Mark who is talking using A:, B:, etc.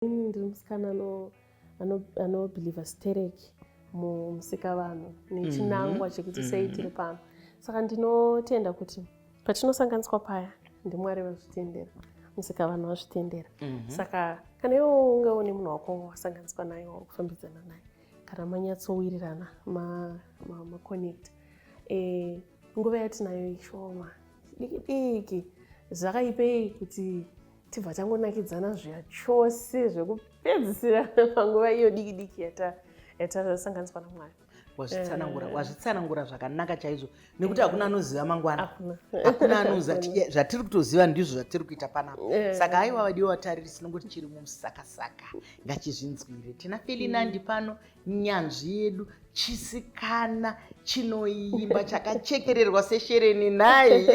A: Ini ndiri musikana anobhilivha stereki mumusikavanhu nechinangwa chekuti sei tiri pano. Saka ndinotenda kuti patinosanganiswa paya ndiMwari vazvitendera, musikavanhu vazvitendera. Saka kana iwe unge une munhu wako wasanganiswa naye, wauri kufambidzana naye, kana manyatsowirirana, maconnect, nguva yatinayo ishoma diki diki, zvakaipei kuti tibva tangonakidzana zviya chose zvekupedzisira panguva iyo diki diki yatasanganiswa naMwari.
B: Wazvitsanangura, wazvitsanangura zvakanaka chaizvo, nekuti hakuna anoziva mangwana.
A: Hakuna.
B: Hakuna anoziva. Zvatiri kutoziva ndizvo zvatiri kuita panapa. Saka aiwa, vadiwa vatariri, tinongoti chiri mumusakasaka ngachizvinzwire. Tina Felinandi pano, nyanzvi yedu, chisikana chinoimba chakachekererwa seshereni. Nhai.